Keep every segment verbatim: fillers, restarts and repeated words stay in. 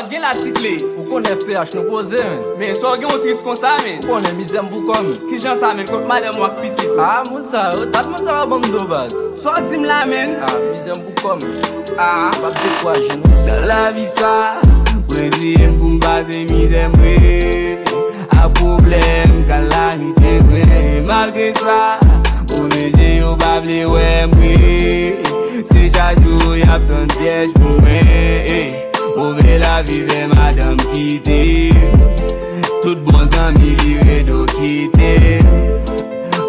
Gen la Ti Kle. Ou konnen F P H nou poze, men. Men sa w gen w tris konsa, men. Ou konnen mizè m pou kò m. Kijan sa, men? Kot madanm ou ak pitit ou? Ah, moun sa yo, dat moun sa yo ban m do baz. Sa w di m la, men? Ah, mizè m pou kò m. Ah. M p ap dekouraje non. Nan lavi sa, mwen reziye m pou m pase mizè m vre. Ak pwoblèm, kalamite vre. Malgre sa, move je yo pa vle wè m vre. Se chak jou y ap tann pyèj pou mwen. Ey, move lavi fè madanm kite m. Tout bon zanmi vire do kite m.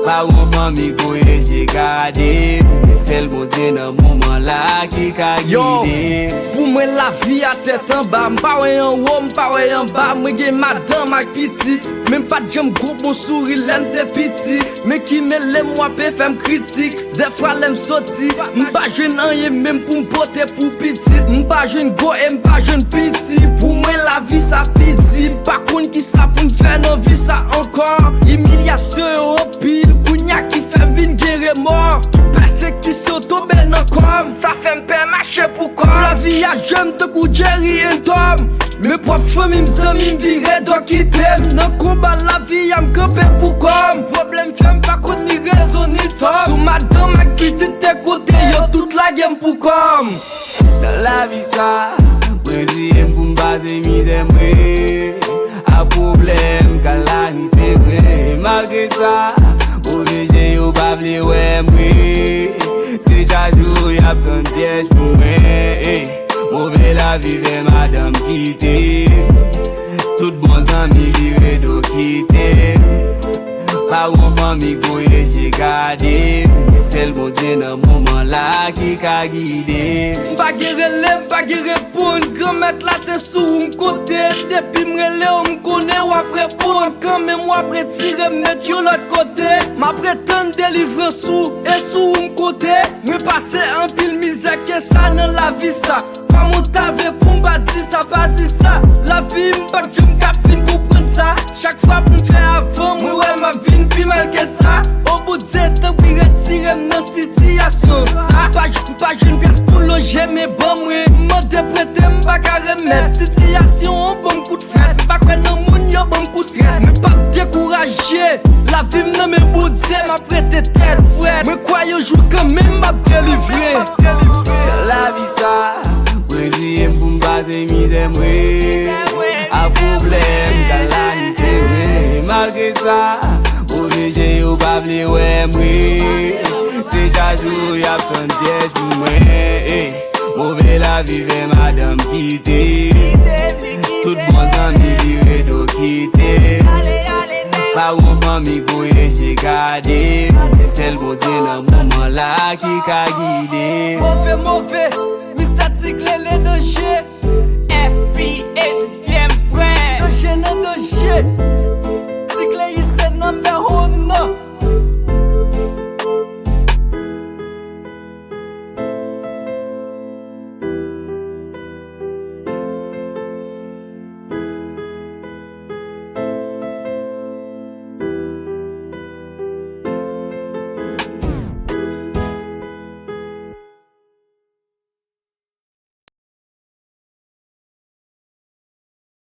Pawon fanmi voye je gade m. Sèl Bondye nan moman la ki ka gide m. Pou mwen lavi a tèt anba, m pa wè anwo, m pa wè anba, mwen gen madanm ak pitit. Men m pa t janm gwo bon souri lè m te piti. Men ki mele m, w ape fè m kritik. Dèfwa lè m soti, m pa jwenn anyen menm pou m pote pou pitit. M pa jwenn gwo e m pa jwenn piti. Pou mwen lavi sa pi di. M pa konn kisa pou m fè nan vi sa ankò. Imilyasyon yo anpil, kounya ki fè m vin gen remò. Tout pèsekisyon tonbe nan kò m. Sa fè m pè mache pou kò m. Lavi a jwe m tankou Jerry and Tom. Men pwòp fanmi m, zanmi m vire do kite m. Nan konba lavi a m kanpe pou kò m. Pwoblèm fè m pa konn ni rezon ni tò. Sou madanm ak pitit te kote yo tout lage m pou kò m. Nan lavi sa, mwen reziye m pou m pase mizè m vre. Ak pwoblèm, kalamite vre. Malgre sa, move je yo pa vle wè m vre. Se chak jou y ap tann pyèj pou mwen. Ey, move lavi fè madanm kite m. Tout bon zanmi vire do kite m. Pawon fanmi voye je gade m. Sèl Bondye nan moman la ki ka gide m. M pa gen rele, m pa gen reponn. Granmèt la se sou ou m konte. Depi m rele w, m konnen w ap reponn. Kanmenm w ap retire m met yon lòt kote. M ap ret tann delivrans ou, e sou ou m konte. Mwen pase anpil mizè ke sa nan lavi sa. Pa m ta vle pou m pa di sa, pa di sa. Lavi m p ap janm ka fin konprann sa. Chak fwa pou m fè avan, mwen wè m ap vin pi mal ke sa. O Bondye, tanpri retire m nan sitiyasyon sa. Pa j-, m pa jwenn pyès pou lonje men ban mwen. M mande prete, m pa ka remèt. Sitiyasyon an ban m kout frèt. M pa kwè nan moun, yo ban m kout rèt. Mwen p ap dekouraje. Lavi m nan men Bondye, m ap rete tèt frèt. Mwen kwè yon jou kanmenm m ap delivre. Nan lavi sa, mwen reziye m pou m pase mizè m vre. Ak pwoblèm, kalamite vre. Malgre sa, move je yo pa vle wè m vre. Se chak jou y ap tann pyèj pou mwen. Ey, move lavi fè madanm kite m. Tout bon zanmi vire do kite m. Pawon fanmi voye je gade m. Se sèl Bondye nan moman la ki ka gide m. Move, move, Mista Ti Kle, le danje.